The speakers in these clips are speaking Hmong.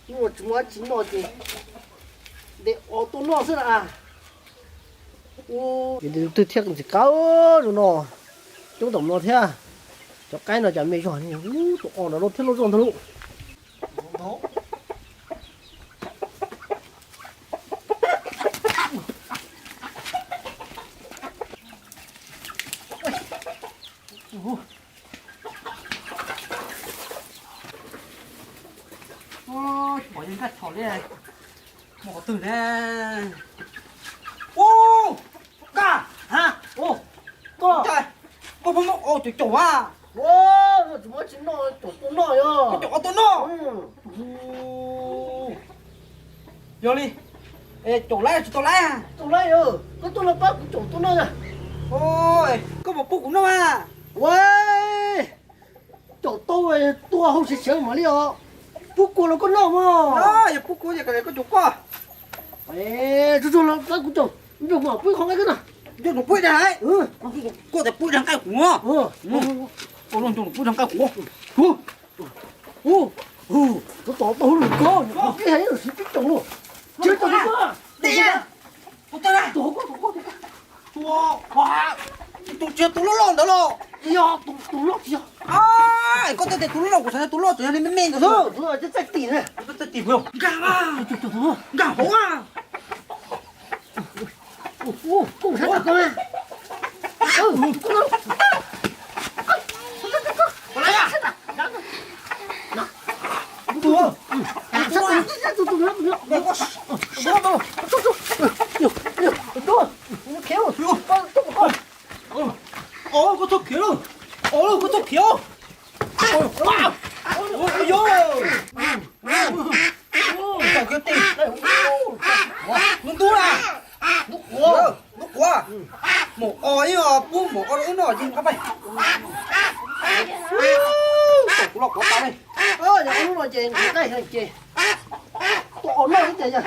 Tsis muaj dab tsi noj ces de os tuaj noj xwb na. Tus twg thiaj ntxim qab zoo no, coob tom no thiab. Cov qaib no cas me zog, tus os no loj thiab loj zog ntag lauj. Pom yog nkaj tshos li, mus qhov twg ne? Ub, Kaj, ha, ub, koj, koj puas muab os caum caum a? Ua, tsis muaj tsis noj, caum tuaj noj yog. Koj caum os tuaj noj? Yog li, caum laib tsis tau laib? Tau laib, koj tuaj no pab kuv caum tuaj noj na. Koj puas pub kuv noj a? Ua, caum tau tuaj hauj siav siav mam li os. Pub kua los koj noj mog. Yog pub kua ces koj caum koj. Tsuag tsuag los pab kuv caum, nrog kuv pub qhov nqaij koj na. Nrog kuv pub dag, koj tas pub dag nqaij kuv. Ua luaj nrog kuv pub dag nqaij kuv. Hu, hu, hu, tus tom tau lus ko, tus qub hais lus siv pib caum lawm. Cia caum tus ko. Tus, tus tsis yog tus loj loj ntawd los? Tsis yog, tus loj tsis yog. Koj tej tus loj loj kuv xav tias tus loj tseem yog li me me ntawd xwb. Tus loj txaij tim ne. Txaij tim puas yog? Nkag, nkag hauv a. Kuj sab tag koj. Koj txhob khiav lauj, koj txhob khiav. Ntub ntub na, ntub quav, ntub quav, maum os ib os pub maum os rau wb noj ces qab pais. Kuv los quav tas li. Yog hnub no ces nqaij ces tua os noj xwb ces yog.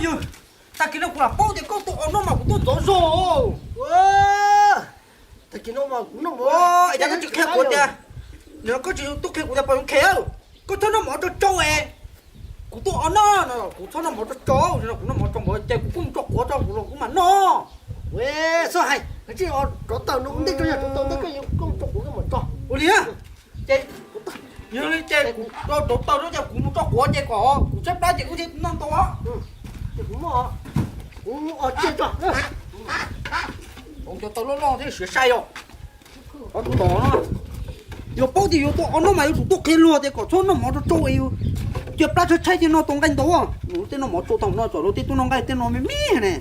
Yog, tag kis no kuv lam paub tias koj tua os noj mas kuv tuaj ntxov zog. Tag kis no mas kuv noj mov, es cas koj tsis qhia kuv tias, yog koj tsis tuaj qhia kuv tias pom zoo khe, koj txhob noj mov tsau tsau es. Kuv tuaj os noj no kuv txhob noj mov tsau tsau, kuv noj mov tsau mov ces kuv kuj mus tso quav tso kuv los kuv mam noj. Txhob hais, rov taws no ntej tso, yog rov taws ntej koj yuav koj mus tso quav koj mam tso. Ua li, ces, yog li ces kuv rov taws no ces kuv mus tso quav ces kom kuv tshaib plab ces kuv thiaj noj tau. Ces kuv muab, kuv os cia tso. Cov taws loj loj thiab siav sai os. Ov, tus tom no, yog paub tias yuav tua os noj mas yuav tsum tuaj qhia luag tias kom txhob noj mov tsau tsau es yus cia plab tshaib tshaib thiaj noj tau nqaij ntau. Luag tej noj mov tsau tau no, tsam luag tej tuaj noj nqaij tej no me me ne,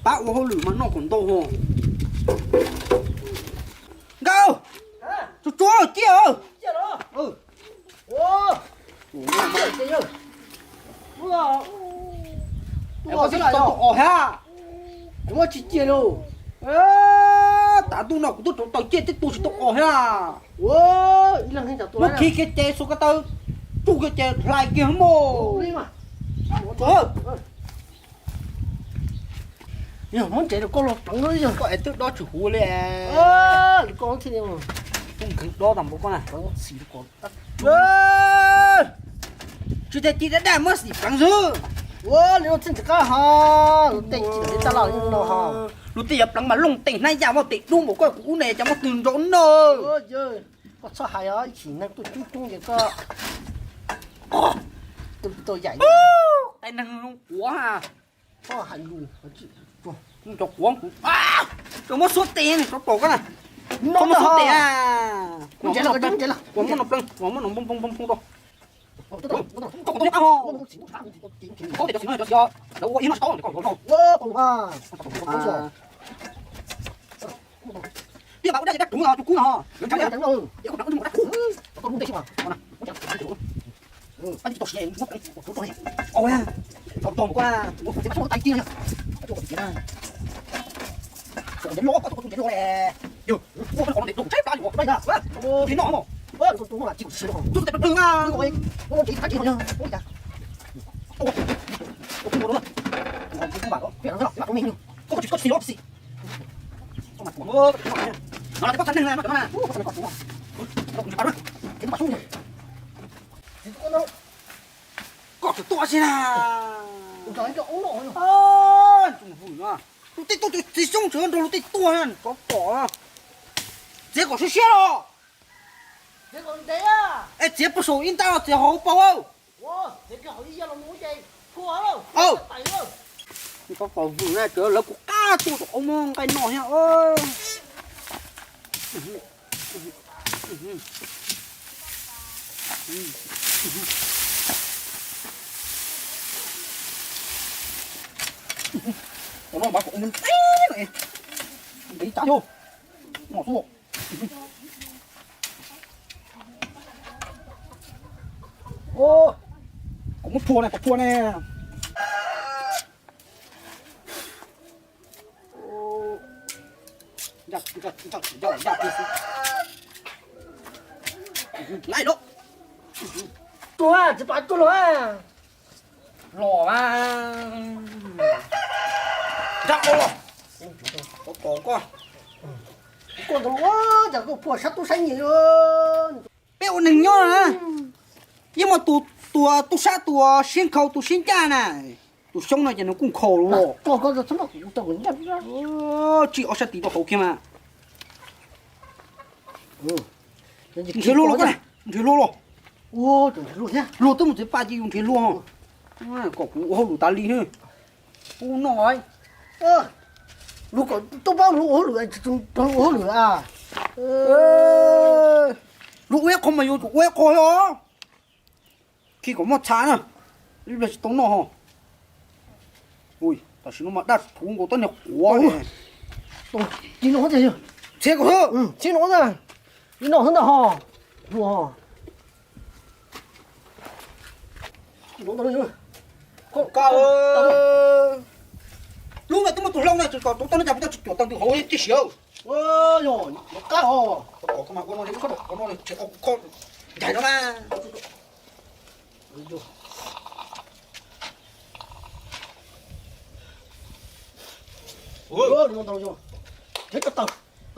pab ua hauj lwm mas noj kom ntau ho. Nkauj, tsuag tsuag ciaj. Os thiab, tav ntuj no kuv twb rauv taws ciaj twb tua tsis tau os thiab. Muab khi kiag ces xuas ko taw tsuj kiag ces hlais kiag mog. Yog muab ntsev rau koj los pleev, koj es twb dob tsis huv li. Koj thiaj li kheev dob tas npaum koj na. Tsis tas ci dab dab muab xim pleev xwb. Ua li no txij ntsis qab ho, luag tej ci tas li taj laj no ho. Luag tej yuav pleev mas looj teem hnab yaj muaj tes dub npaum koj kuv ub ne cas muaj twg nrov no. Koj txhob hais os, ib chim neeg tuaj coob coob ces koj tau yaim. Tais neeg zoo quav. Koj hais lus, cov quav kuv, koj muab xuab tes, tsov tom koj na. Koj muab xuab tes, kuv muab no pleev, kuv muab no poo poo poo rau. Koj tau nyob qab ho. Koj tias cov xim no cov xim, lawv ua ib no tsis tau, koj los no. Tiaj mas ua dab ces dab rhuv no, tus kub no, lawv ntshai. Koj tsis tuaj si na. Lub tej tuaj, txiv xyoob tseem nrog lub tej tuaj, tsov tom. Txiav kom siab siab los. Es txiav puag saum ib ntaj los txiav hauv paus. Tsov tom vwm na, lawv kuj qab tuaj tom qab muab nqaij noj thiab. Tom no mas kom ua ntev ntev tas yog no xwb. Kom muab phua ne, kom phua ne. Lais los. Tuaj, tsis pab tuaj los. Los mas. Nrab qau los. Koj, koj ntawd ua cas koj phua sab tub sab nyuag. Peb ua neeg nyob na, yeej muaj tus tua tub sab, tus siab nkhaus, tus siab ncaj na. Tus xyoob no ces nws kuj nkhaus los. Tsis ob sab tid rau hauv kiag mas. Nrhiav luag los koj na, nrhiav luag los. Luag twb mus txiv paj ces yus nrhiav luag. Kom kuv ua hauj lwm tas li na. Ub no, luag kom tub pab luag ua hauj lwm, ua hauj lwm a. Luag ua ib qho mas yuav tsum ua ib qho os. Khi kom muaj txha na, ib pliag tsis tau noj ho. Tam sim no mas daj thuv nkaus tab niag quav. Txhiab kom xwb, txhiab no xwb ntag ho. Lub no twb muaj tus hlau na, tseem kom rauv taws no cas puas tau tsis cuam taws ntws hauv tib si. Yog, qab os. Koj no, koj no, ncaim no mas. Thiab cov taws,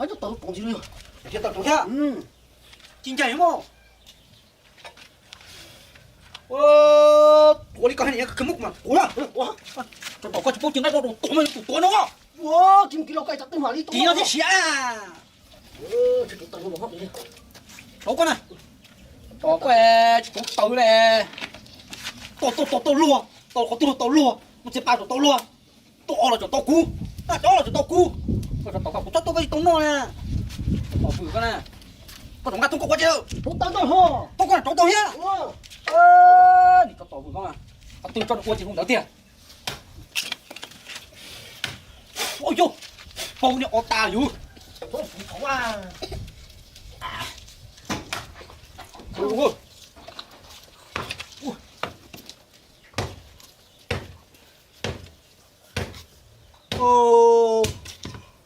cov taws pom ntsis no yog. Thiab taws rau thiab. Ci ncaim mog. Tuav li koj hais niam kawg muab kuv mas tuav na. Tso tom koj tsis paub ci nqaij rau tuav mas yuav tsum tuav no. Ua, ci mus kiv los koj txawm twb mam li tuav no thiab siav. Rau koj na. Tom koj tsis tau taws le. Tau tau tau tau luag, tau qhov twg los tau luag, mus txiav pas tau luag. Tau os los tseem tau kuv, tau os los tseem tau kuv. Koj tso tom koj, kuv txhob tuaj koj tsis tau noj na. Tom vwm koj na. Koj tseem nqa tau koj ua tsi. Tau koj na, rauv taws thiab. Nim tso tom vwm koj, qhov twg tso ua tsis hu ntawd tiag. Ua yog, paub niag o tas yus.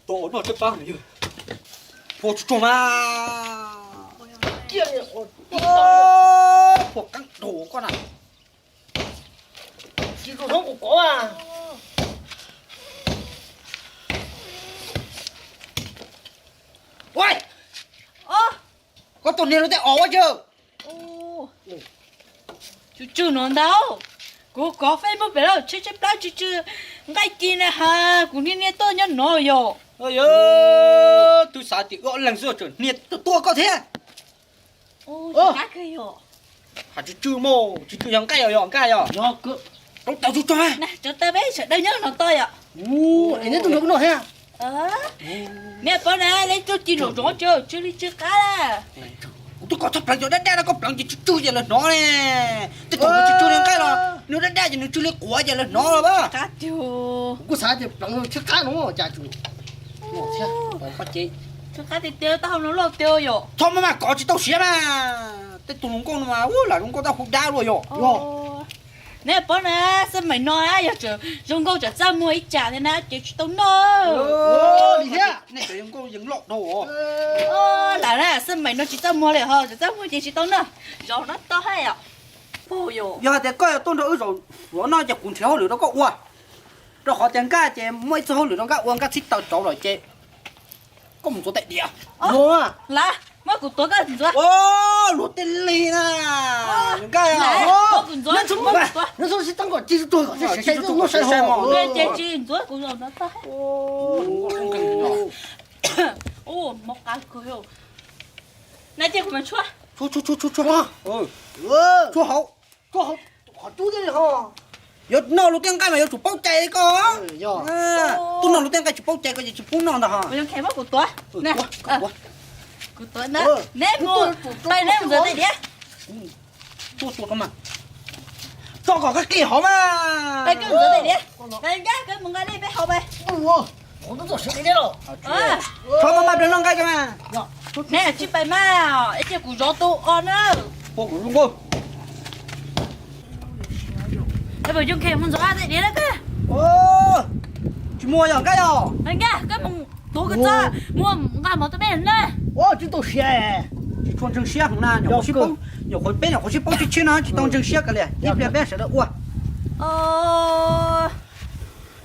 Tom noj teb pab yog. Phua tsuag tsuag mas. Phua qeeb dhau koj na. Koj tus niag lub tej os ua tsi. Tsw tsw no ntag. Kuv kov Facebook pem lawm, tshaib tshaib plab tsw tsw nqaij ci na has, kuv niaj niaj tuaj nyob no yog. Twb xav tias wb ob leeg xwb tseem niaj tuaj koj thiab. Has tsw tsw mog, tsw tsw yog nqaij os, yog nqaij os. Rauv taws tsw tsw. Rauv taws peb sawv daws nyob no tau yom. Neb paub na, leb tsuj ci nraum zoov tsw tsw li tsw qab. Kuv twb kov txhob pleev cov daj daj no, koj pleev ces tsw tsw ces lawv hnov ne. Tej thaum nws tsw tsw li nqaij los nws daj daj ces nws tsw li quav ces lawv hnov los. Kuv kuj xav tias pleev tsw qab no cas tsw. Tsw qab tiag tiag, taub hau no loj tiag yom. Txhob maj maj kov tsis tau siav mas. Tej tus hluas nkauj no mas lam zoo nkauj tab hu dab luaj yom. Neb paub na, xab maim no yog tseem zoo nkauj tseem txaj muag ib tsam thiab na ces tsis tau noj. Nej cov zoo nkauj yeej loj dhau. Lam na, xab maim no tsis txaj muag li ho, tseem txaj muag ces tsis tau noj. Zaum no tau hais os. Yog hais tias koj yuav tuaj nrog wb zaum no ces kuv nrhiav hauj lwm rau koj ua. Rau qhov tias Nkaj ces muaj ib txoj hauj lwm rau Nkaj ua, Nkaj txhib taws rauv lawm ces Koj mus ntxuav daim diav. Luag, muab kuv tuav koj ntxuav. Luag tej li na. Nkaj, kuv ntxuav, kuv ntxuav. Ces tsis ntxuav kuv zaum no tag. Ua, mob qab kawg. Na ces kuv mas tshuab. Tshuab, tshuab, tshuab, tshuab. Tshuab hauv. Tshuab hauv. Qhov cub thiab ho. Yuav noj luag tej nqaij mas yuav tsum paub cai koj. Tuaj noj luag tej nqaij tsis paub cai koj ces tsis pub noj ntag ho. Kuv tuav, neb mus, neb mus ntxuav daim diav. Tuaj, tuaj mas. Tso kom koj qi hov mas. Koj mus nqa dej peb haus mas. Tso mas mas plaws noj nqaij tso mas. Neb tsis pais mas, ib cia kuv zov tus os na. Ua kuv zoo nkauj. Mus ntxuav daim diav na koj. Tsis muaj yog Nkaj yog. Nkaj, koj mus tuav koj txo, mus nqa mov rau peb na. Tsis tau siav. Tsis tshua ntseeg siab heev na, nyuam qhuav sib paub, nyuam qhuav peb nyuam qhuav sib paub tshiab tshiab no tsis tau ntseeg siab kav liam, ib pliag peb sawv daws ua.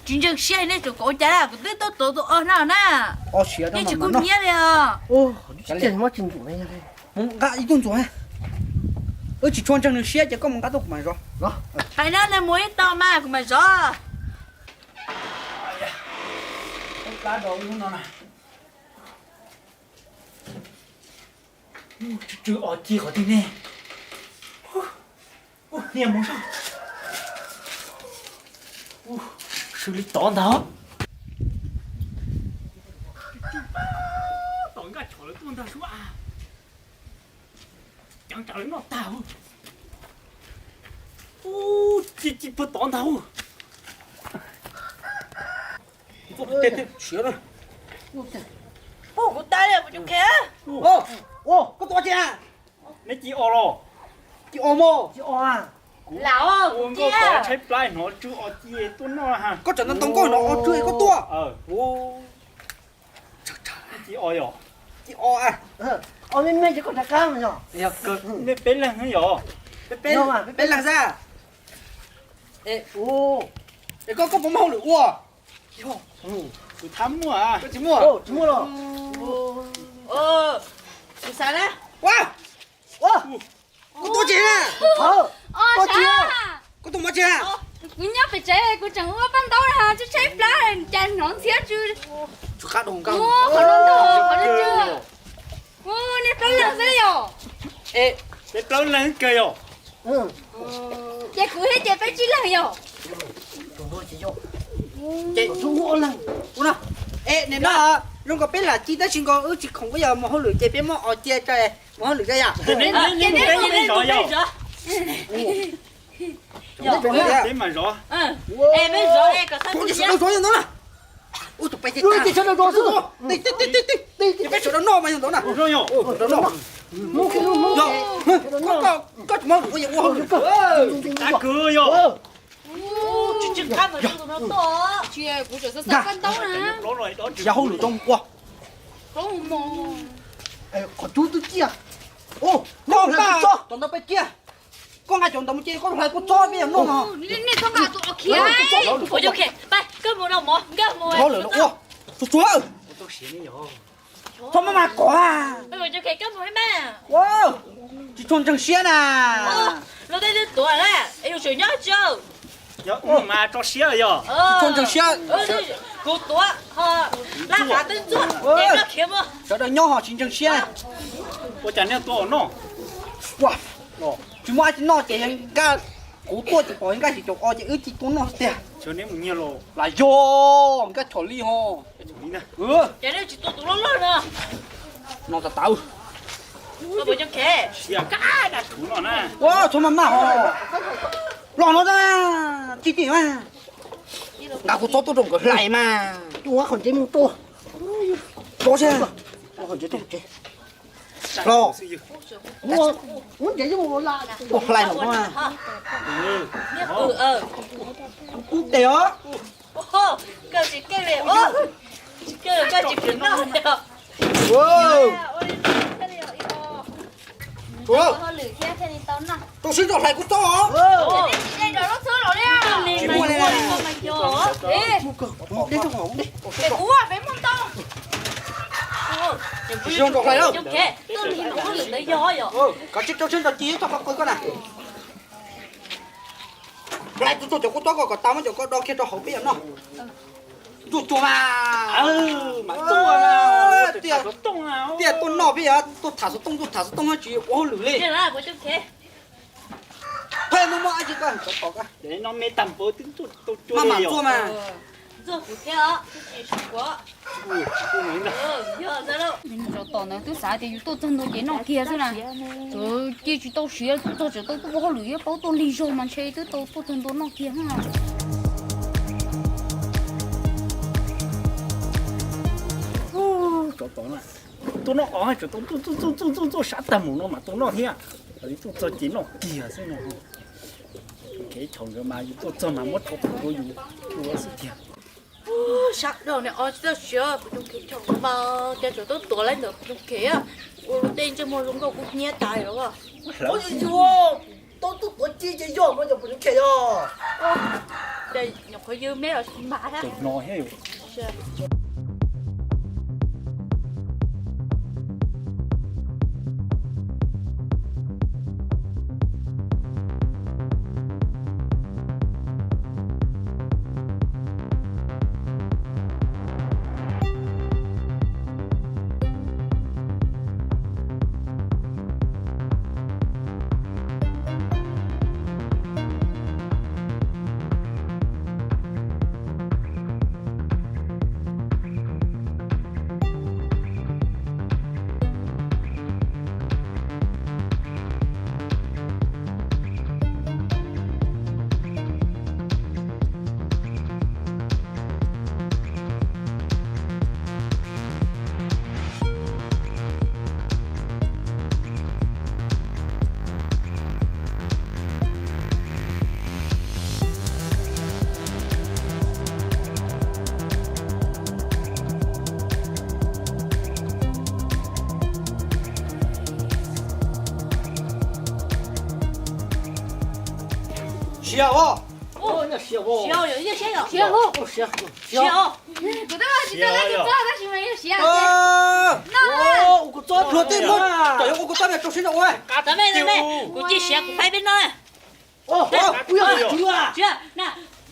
Tsis ntseeg siab nej tsum kom ua cas, kuv twb tuaj tuav tus os no na. Nej tsis kub hnyiab li os. Mus nqa ib tug ntxuav. Wb tsis tshua ntseeg nws siab ces koj mus nqa tuaj kuv mam zov. Hais no nws mus ib tog mas kuv mam zov. Tsw os ci qhov twg ne? Niag mus soj. Sw li tod ntag. Tom Nkaj Chom lawv tuaj ntag sub a. Ceev tsam lawv noj tag. Ci ci puag tod ntag. Puag kuv tas li kuv cov khev. Koj tuav tsi? Neb ci os los? Ci os mog. Kuv ua nkauj tod tshaib plab hnov tsw os ci tuaj noj. Koj tsam ntoo nkauj hnov os tsw koj tuaj. Ci os yom? Ci os a. Os me me ces koj rov qab yog. Nej peb leeg yom? Peb leeg xwb. Es koj, koj puas muaj hauj lwm ua? Kuv thab muaj. Koj tsis muaj? Tsis muaj los? Kuv xav na. Koj tuav tsi na? Koj tuav mov tsi? Kuv nyob pem tsev kuv tseem ua paj ntaub na, tshaib tshaib plab cas hnov ntxhiab tsw. Qhov no ntag, qhov no tsw. Nej plaub leeg xwb yom? Peb plaub leeg kawg yom? Ces kuv thiab ces peb tsib leeg yom? Ces nim no zoo nkaus peb lam ci tab sis nkaus wb tsis khoom wb yog mus hauj lwm ces peb muab os cia tso mus hauj lwm tso yom? Peb mam zov. Peb zov, peb sawv daws noj mas yog ntawd na. Koj tsis muaj hauj lwm ua, ua hauj lwm. Tsis tsis qab mas tus no tuaj. Kuv tseem xav xav paj ntaub na. Yog hauj lwm tau mus ua. Qhov cub twb ciaj. Koj nqa cov ntawd peb ciaj. Koj nqa cov ntawd mus ces koj hlais kua txob peb yog noj no. Nej txhob nqa tus os khiav, kuv cov khiav. Pab koj mus noj mov, nkaj mus. Txhob lawm no ua. Txhob txhob. Txhob maj mam kov. Tsis tshua ntseeg siab na. Los tej twb tuav na, es yus tseem nyob tsis. Yog ub mas tso siab yog. Tsis tshua ntseeg siab. Kuv tuav ho laj hav twb ntxuaj, ces koj khiav mus. Sawv daws nyob ho tsis ntseeg siab. Ua cas nej tuav os noj? Tsis muaj dab tsi noj ces nkaj, kuv tuaj ces pom nkaj tsis caum os ces wb cia tuaj noj tiag. Lam yog nkaj chom li ho. Ces nej tsis tuav tus loj loj no. No tas tas. Ua txhob maj maj ho. Los no, tib tib mas. Nqa kuv txob tuaj rau nkawd hlais mas. Ua qhov ntsev mus tua. Txob seb. Los. Muab ntsev mus la. Ua hlais no. Kub tes os. Koj tsis keej li, tsis keej, koj tsis pum noj li os. Rau siab rau hlais kuv txob os. Tsis muaj li. Kuv peb muaj ntau. Tsis zoo rau hlais lawm. Koj lig ntawd yog yom? Koj tsis rau siab nrog ci ib txoj qhov qw koj na. Hlais tus txog cov kua txob ko kom tas muab cov ko do kiag rau hauv peb yom no. Ntsuj tsuag mas. Tias tuaj noj peb yog tuaj tham xov tooj, tuaj tham xov tooj tsis ua hauj lwm li. Pheej muaj muaj ab tsi ko, maj mam txua mas. Tsov tom ntawd twb xav tias yus tuaj txog ntua ces noj kiag xwb na. Txawm cia tsis tau siav, txog tseem tau tuaj ua hauj lwm, yuav paub tuaj lig zog mas ntshe twb tau tuaj txog ntua noj kiag na. Tsov tom na, tuaj noj qos tseem tau txuj txuj txuj txuj sab tag mus no mas tau noj thiab. Tuaj txog ces noj kiag xwb no. Kev chaum nkawd mas yus tuaj txog mas muab tsov tom rau yus ua xwb tiag. Sab dhau ne, o tsis txawj siav, kuv cov kev chaum mas cas tsov tuaj tuav lawm ntawm kuv cov kev, ua tej ntsej muag zoo nkauj kub hnyiab tas lawm. Tau tuaj tuav ci ces yog no yog kuv cov kev os. Nyuam qhuav ywg me los tsis mas thiab. Siav os. Siav os. Kuv twb tsis tau txog tab sis mas yog siav. Ua kuv txob pluag tej muab kom yuav ua kuv txob rau siab no ua. Kuv cia siav kuv faib peb no.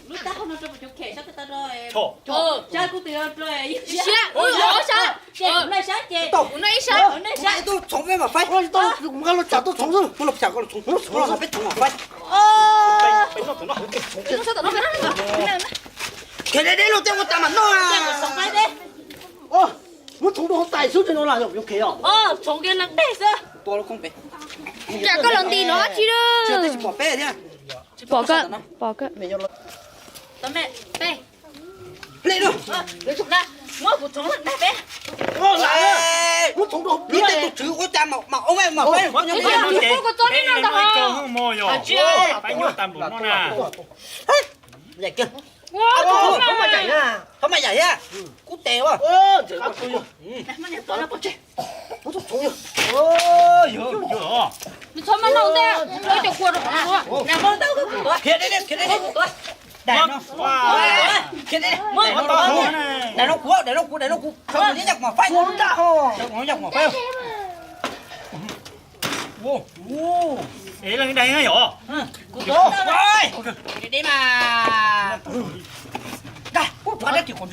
Lub taub hau no rau kuv cov khem sab tag rau. Sab kuv tus rau. Siav, kuv noj sab ces. Kuv noj ib sab. Kuv noj ib sab. Txhoov peb mam faib. Kuv nqa los tsham tuaj txhoov xwb, muab los tsham ko los txhoov, muab los peb txhoov mam faib. Khiav deb deb los tej ua tas mam noj. Muab txhoov rau hauv tais xwb tej no las yog yuav khiav os. Txhoov kiag leej teg xwb. Tua lub koob pem. Cas koj los nti no tsis lwm. Tsis pom peb thiab. Pom kawg, pom kawg. Hle na. Muab kuv txhoov leej teg peb. Lub tej tus tswv ua cas mam ua mas peb. Peb nyuaj tas npaum no na. Thov mas yaim thiab, kub tes ua. Khiav deb deb, khiav deb deb. Daim no kuv, daim no kuv, daim no kuv. Txhoov kuv nyaj kuv mam faib. Txhoov kuv nyaj kuv mam faib. Es leej dai yom. Kuv txhoov deb mas. Kuv txhoov deb. Txhoov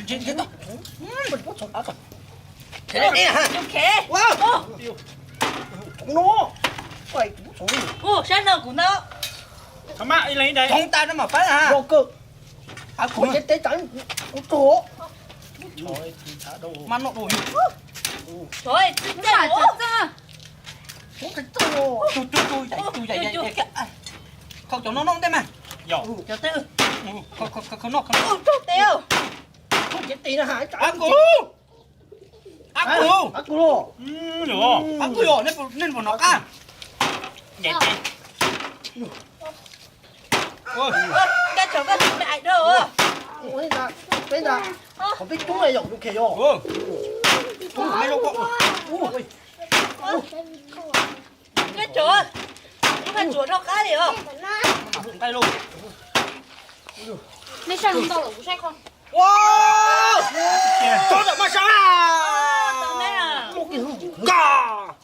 no, sab no kuv no. Txhoov tas no mam faib. Kuv ces tes tas kuv txog. Mas no. Khau cov no noj ntej mas. Cov twg? Khau no, khau no. Kuv ces tes no ha. Ab kuv. Ab kuv. Ab kuv. Ab kuv yom, nej puas nov qab? Koj tso koj tso me ais dog. Peb ntag, qhov peb coob yom, kuv khe yom. Koj tso, koj tsuas noj qab li os. Nej saib ntau lawm kuv saib qhov. Ua, tso tawm maj sab na.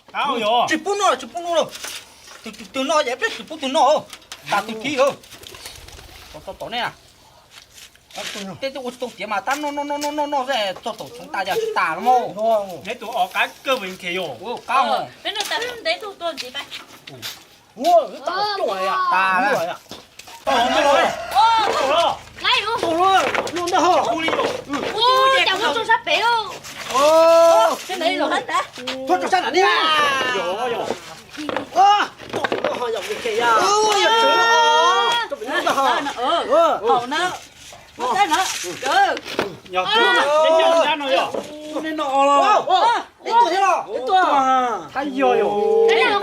Tsis pub noj, tsis pub noj lawm. Tus no ces peb tsis pub tus no. Tas tus thib. Tom tom ne. Tej ua tsis tau tiav mas tab noj noj noj noj noj txog tom tsoov tas yog tsis tas los mas. Neb tus os qab kawg nkaus yom. Peb noj tas ntev tuaj tuaj ntxiv peb. Cas muab tso sab pem. Tuaj tso sab nram ne. Yog, yog. Yog tsev, tso pem no. Haum na. Muab teb na. Yog, yog, yog. Peb tuaj thiab los? Peb tuaj. Yog, yog. Peb noj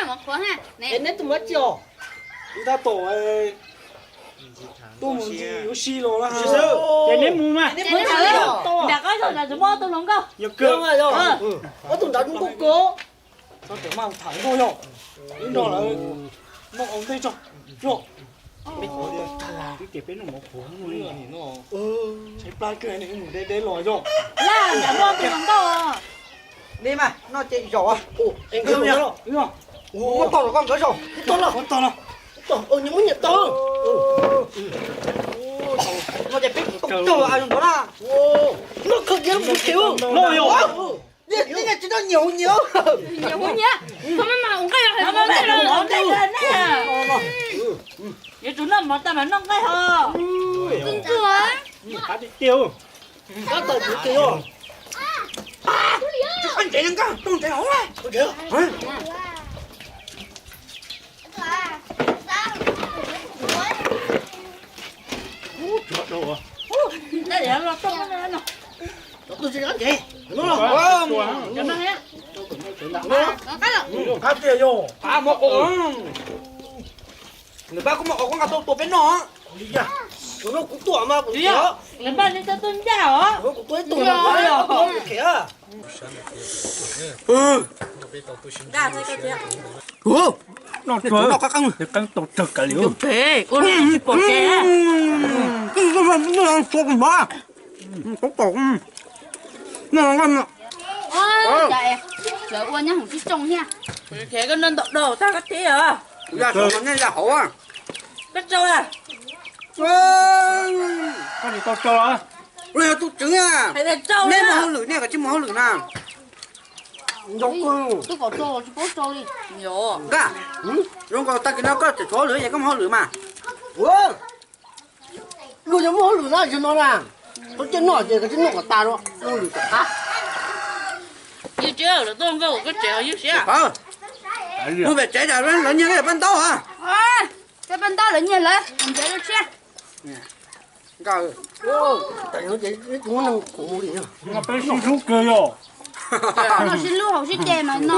mov qhuav ha. Neb tus muab tsi os? Tab tom tuaj mus ntsis yuav si los na. Ces neb mus mas. Nram qab zog nram tsis muaj ob tug hluas nkauj. Yog kawg. Ob tug nrad nkauj kawg. Txhob tawm maj tham nkauj yog. Wb nrog lawv noj ua ntej tso. Yog. Twb tias peb noj mov qhuav no. Tshaib plab kawg ne, mus deb deb los yog. Laj nram muaj tus hluas nkauj. Ne mas noj ces zaum. Muab tau los koj nkawd zaum. Tau los, tau los. Noj ces peb tau tag a zoo ntawd na. Noj kawg kiag los mus khiv. Noj tsis noj nyias hu nyias. Yuav tsum noj mov tas mas noj nqaij ho. Ntxuag. Qab tiag tiag. Qab tau tiag tiag. Tsis qab ntsev, qab ntsev hauv. Qab tiag yog. Nws pab kuv muab qos koj nqa tuaj tua peb noj. Kuv tuaj mas kuv, nws pab neb tuaj tua ncaj os. Kuv tua ib tug no, kuv khiav. Noj qab qeeb, qeeb tau tsawg kav li. Ua li tsis pom kev. Lawv ua nyob hoom sib tsoo thiab. Koj noj ntau dhau tag koj teb os. Kuv ya saum no nej ya hauv. Koj tsau a. Koj tsis tau tsau los? Kuv yog tub tswv na. Neb mus hauj lwm, nej kav tsij mus hauj lwm na. Twb kom tsau los tsis paub tsau li. Nkaj, zoo nkaus tag kis no koj tseem tshuav hauj lwm es koj mus hauj lwm mas. Luag yog muaj hauj lwm na, yog no na, qhov coj noj ces koj tsis noj kom tas, hauj lwm kom qab. Ywg tsev lawm tuaj nkauj koj tsev ywg siab. Mus pem tsev lawv nyiag peb paj ntaub a. Peb paj ntaub lawv nyiag lawv ntsev lub tshiab. Nkaj, peb sib hlub kawg yog. Sib hlub haus sib ce mas no.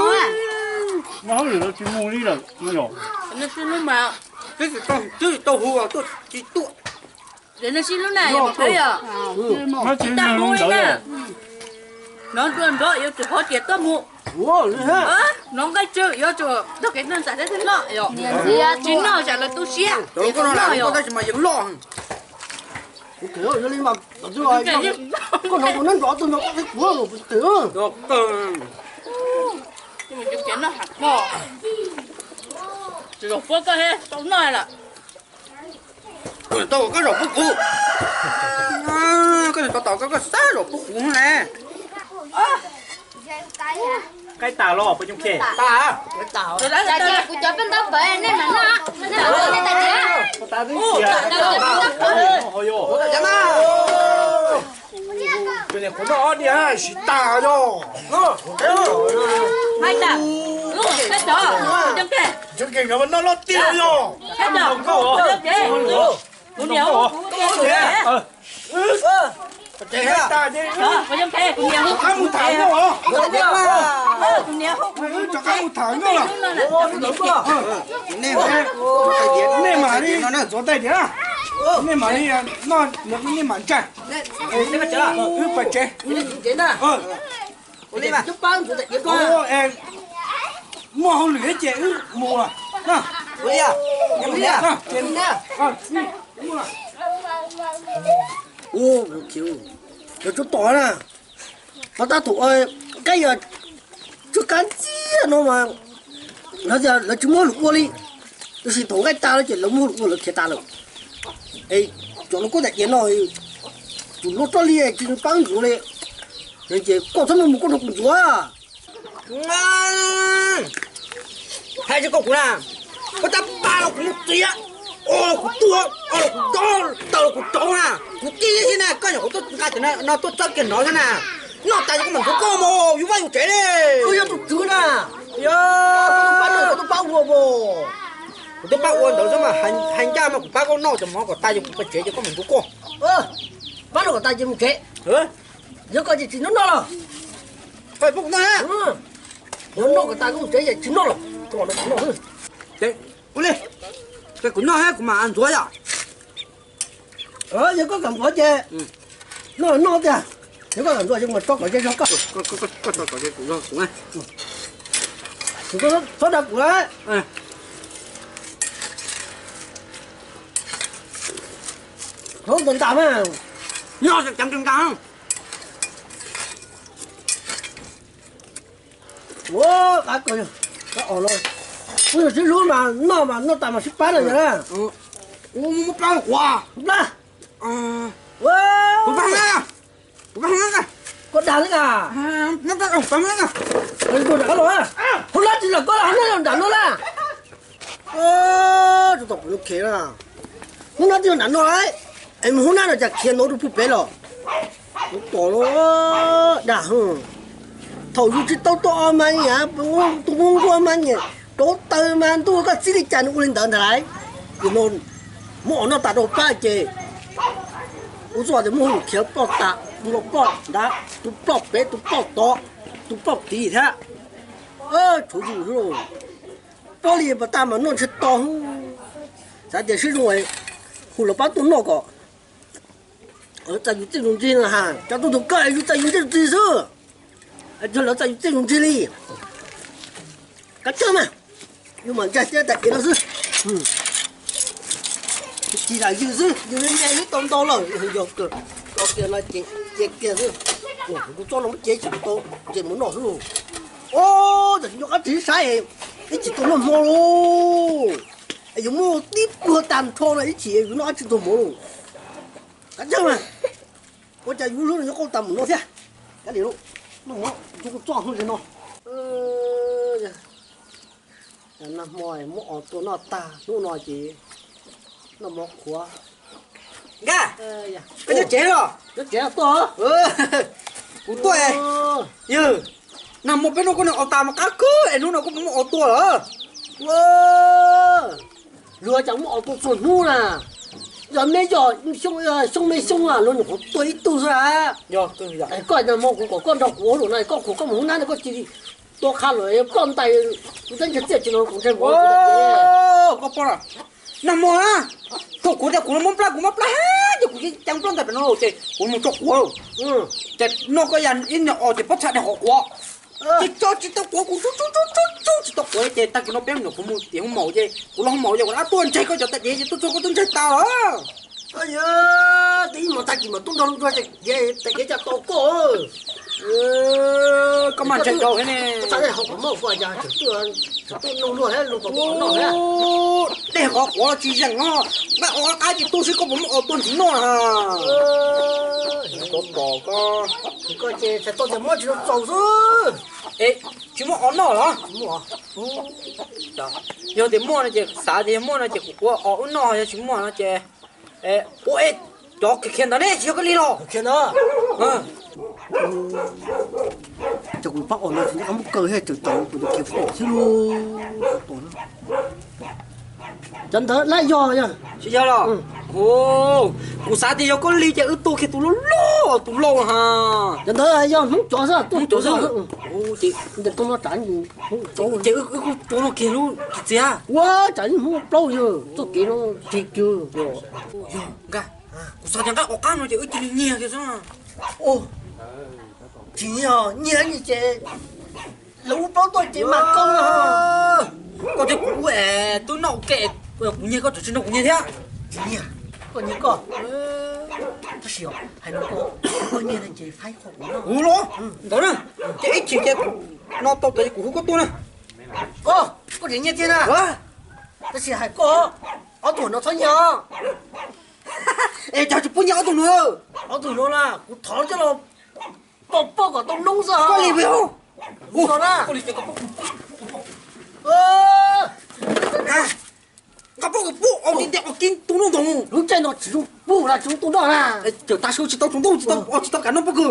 Noj hauj lwm los tsis mus li lawm no yog. Twb tsis tau hu tuaj tsis tuaj. Ces nej sib hlub na, yog peb yog tsis tau hu li na. Hnov nruab nrov yuav tsum qhov tias tuaj mus. Hnov nqaij tsw yuav tsum tog kev noj ntxas thiab thiaj noj yom. Tsis noj tsam lawv tu siab. Tab sis mas yeej loj. Koj hnov tus neb nrov tus nrov koj qhib kuv. Tsis zaum puab koj thiab tau noj lawm. Koj zaum puab kuv. Koj tau tau koj, koj xav zaum puab kuv ne. Qaib tas los puas coob khe? Tas. Kuv cov peb ntaub pawv nej mam noj. Qhov no ob niag siv tas yog. Cov kev nkawd mas noj loj tiag yog. Kuv niam hu kuv, kuv niam hu. Rov qab mus tham nkauj os. Kuv niam hu kuv, rov qab mus tham nkauj os. Nej mam li ntxuav tais diav, nej mam li noj, nej mam ntshai. Wb pais tsev. Muaj hauj lwm ces wb mus lawm. Ua, cov tsov tom na, no tab tom Kab yog tsw kab ntxiag no mas lawv tias lawv tsis muab lus ua li, tab sis thaum nqaij tas lawm ces lawv muab lus ua lawv khiav tas lawm. Es cov lub koj daim diav no, tus loj roj li tsis paub ntxuav li, ces koj txhob muab mus koj nrog kuv ntxuav. Hais tsis koj kuv na, koj tab pab los kuv mus txiav, o los kuv tuag, o los kuv dob, taw los kuv rauv na, kuv tib si na, koj nyuam qhuav tuaj nqa cov no tuaj txawb kiag hnov xwb na. Noj tas ces koj mam ntxuav koj mus, yus vaj yus tsev li. Koj yog tus tswv na. Yog, koj tuaj pab ua mas, kuv tuaj pab ua ntawd xwb mas, hais ncaj mas kuv pab koj noj cov mov kom tas ces kuv pais tsev ces koj mam ntxuav koj. Pab noj kom tas ces mus tsev. Yog koj ces tsis noj noj los. Koj pab kuv noj na. Yog noj kom tas koj mus tsev ces tsis noj los. Koj noj, ua li, ces kuv noj thiab kuv mam ntxuav yom. Yog koj kam ntxuav ces noj noj tiag, yog koj kam ntxuav ces kuv mam tso kom ze zog koj. Koj tso kom ze kuv zog kuv na. Txhob dag kuv lawm. Hlob ntawd ntas mas. Nyob cov ntas. Ua qab kawg, qab os no. Kuv yog sib hlub mas noj mas noj tas mas sib pab na yog na. Ua muab plab quav. Plab. Kuv pab na. Kuv pab na. Koj dag li a? Muab plab quav na. Tus nram qab los, hub nab tsis los koj, hub nab yog nram no na. Tus tom kuv lub khev na. Hub nab twb yog nram no, es mus hub nab no cas khiav nov rau puag pem los. Kuv tom los dag. Thaum yus tsis tau tuaj os mas niam tus nquag mas niam rauv taws mas ntuj koj txib li cas nws ua li ntawd ntag lauj. Ces no muab os noj tas rau pab ces ua txuj tias muab hauj lwm khiav ploj tas, tus los ploj nrad, tus ploj pem, tus ploj tod, tus ploj tid thiab. Tshuav yus xwb lauj. Ploj li pas tas mas noj ntshe to. Xav tias sib zoo hu lawv pab tuaj noj kom lawv txais yus txiaj yus ntsig no ha. Cov tub ntug koj yus txais yus txiaj yus ntsig xwb. Yog lawv txais yus txiaj yus ntsig li. Kav tsij mas, yus mam ntsaig thiab tas kev no xwb. Tsis zam yws xwb, yws li me xwb tau ntau lawm, yog kawg, tau kiag no ces cia kiag xwb. Kuv txob no muab cev tsis tau, ces mus noj xwb lauj. Os, tam sim no qab tsis saib, ib chim tuaj noj hmo lauj. Yuav muaj tib pluag tag nrho no ib chim yuav noj qab tsis tuag hmo lauj. Kav tsij mas, ua cas yus hlub no yuav qauj tas mus no thiab. Kav liam lauj, noj hmo, yus kuv txob hnub no. Nag hmo muab os tua noj tag hnub no ces noj mov qhuav. Nkaj, koj nyob tsev los? Nyob tsev tuaj. Kuv tuaj. Yog, nag hmo peb noj koj niag os tas mas qab kawg es hnub no koj puas muab os tua lawm? Luag cas muab os tua txhua hnub na. Yog me yog xyoo me xyoo luag nyuam qhuav tua ib tug xwb a. Koj nag hmo kuv kom koj nrog kuv ua hauj lwm no koj qhuas koj mus hub nab no koj cia li tua qha lawm ploj ntais, kuv teb ntshe txiaj tsis no kuv ntshai mus. Koj pom, nag hmo na, thaum kuv tias kuv muab plab kuv muab plab ces kuv ceev ploj ntais pem no ces kuv mus tso quav. Ces noj koj yam ib niag os ces pob txha daig qhov quav. Ces tso tsis tau quav, kuv tso tso tso tso tsis tau quav ces tag kis no peb nyuam qhuav mus tim hoob maum ces kuv los hoob maum ces kuv rov tuaj ntsaig koj cov tais diav ces tuaj txog koj twb ntsaig tas lawm. Twb ib hmos tag kis mas tuaj nrog luag tais diav, tais diav cas tos koj. Koj mas ntshai dhau thiab ne. Txha hauv qhov muag ua cas tseem tuaj, tseem tuaj nug luag thiab luag puas muab os noj thiab. Dej qhov quav los tsis zeem no, npaj os qab ces tuaj xwb koj puas muab os tua ntxiv noj na. Koj pom koj. Koj ces txhais tau tias muab tsis tau txaus xwb. Es tsis muaj os noj los? Yog tias muaj no ces xav tias yog muaj no ces kuv ua os wb noj, yog tsis muaj no ces ua es cov khiav ntawd ne tsis yog koj li los? Khiav ntawd. Ces kuv pab os no tsis nco qab muab kaw thiab, tseem tau kuv tus khiav pom xwb lauj. Cov ntawd lab yog yog. Tsis yog los? Kuv xav tias yog koj li ces wb tua kiag tus loj loj tus lauj ha. Cov ntawd yog Hmoob cov xwb, Hmoob cov xwb. Ces wb kuj tua no kiag lub txiv txiag. Ua tsam Hmoob plaub yog txoj kev no tsis kiag. Yog Nkaj, kuv xav tias nqa os qab no ces wb cia li nyiag kiag xwb. Tsis nyiag, nyiag ces lawv ua plaub tuaj ces mas koj, koj thiab kuv es twb noj ua ke, kuv nyiag koj tseem tsis nrog kuv nyiag thiab. Tsis nyiag. Koj nyiag koj, tab sis hais no koj nyiag ces faib qhov kuv los ntawd na, ces ib chim ces no tau tawm kuv hu koj tuaj na. Koj, koj tseem nyiag thiab na. Tab sis hais koj, ob tug no txhob nyiag. Es cas tsis pub nyiag ob tug no? Ob tug no na kuv thov coj los poj poj kom tau noob xwb. Koj li no na. Nqa poj kom pub os, ti ti os, kib tus noob ntoo. Lub caij no tsis zoo pub na, tsis zoo tus noj na. Cawm tas su tsis tau tus ntoo, tsis tau os, tsis tau kam noob pob kws.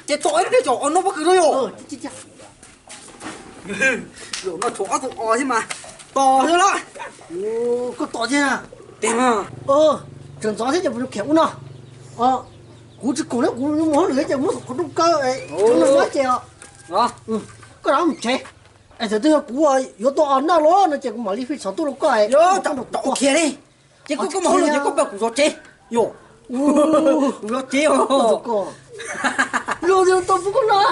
Ces tau ib pliag tso os noob pob kws no yom. Zaum no tshuav ob tug os thiab mas tos thiab los. Koj tos thiab. Tiag mas. Tseem ntxov thiab ces puas yuav khiav ua no? Kuv tsis koom li, kuv mus hauj lwm ces muab qhov rooj kaw, no ces koj rov mus tsev. Es thaum twg yog kuv yuav tau os noj los no ces kuv mam li fij xov tuaj rau koj. Khiav li. Ces koj, koj mus hauj lwm ces koj pab kuv zov tsev. Yog, kuv zov tsev os. Los tau pub koj noj.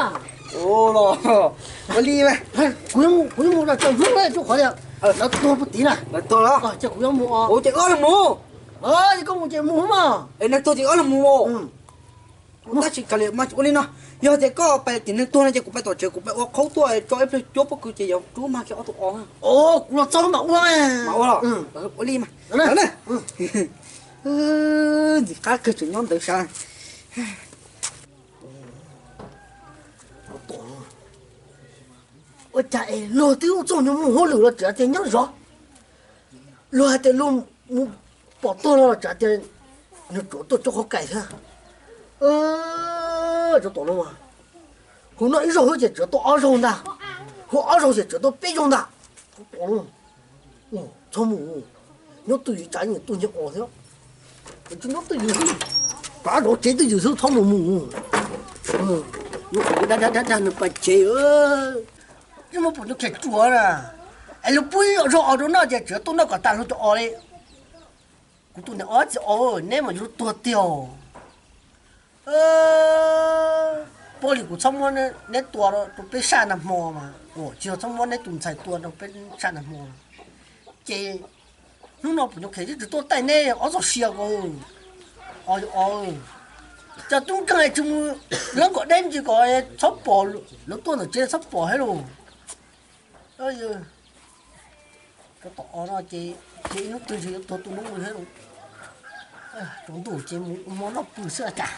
Ua li, kuv yuav mus, kuv yuav mus tso hnub lawm rau qhov tias lawv tuag puag tid na. Lawv tuag los? Ces kuv yuav mus os. Ces koj los mus. Ces koj mus ces mus mas. Es lawv tuag ces koj los mus. Tab sis kav liam mas, ua li no, yog tias koj pais tim neeg tuag no ces kuv pais tom tsev, kuv pais ua qhaub tuaj tso ib pliag cuab pob kws ces yuav rub mag kiag ob tug os. Kuv los txog mas ua. Mas ua los? Ua li mas. Ntxim qab kawg tseem nyob ntawd sav. Ua cas es luag twb txog nws mus hauj lwm los tseem tias nyob zov, luag hais tias luag mus pom tuag los tseem tias nws tsuav tuaj cuab qhov kais thiab. Cov tom no, hu noj ib zaug xwb ces tseem tuaj ob zaug ntag, hu ob zaug ces tseem tuaj peb zaug ntag. Txhob mus, nyob twj ywm, tsam nyiam tuaj nyiag os thiab. Tsis nyob twj ywm xwb, rov zov tsev twj ywm xwb, txhob mus mus. Dab dab dab nws pais tsev, ib muab pom cov khes tsuas na, es luag pub ib zaug os rau noj ces tseem tuaj noj kom tas luag cov os li. Kuv tus niam ob txiv os, neb mas yuav tuag tiag. Poj li kuv txhob muab neb tua rau peb saj nag hmo mas, tsis yog txhob muab neb tus ntxhais tua rau peb saj nag hmo. Ces hnub no pom cov khes twb tsis tuaj taij neb ob txoj sia ko. Os, cas tub nkeeg tsis mus lawv kom deb ntsis kom txhob pom, lawv tuaj ntawm tsev txhob pom thiab los. Cov tom os no ces ib hnub twg ntshe yuav tuag tu noob li thiab. Tsaus ntuj ces mus ua hmo noj pw xwb cas.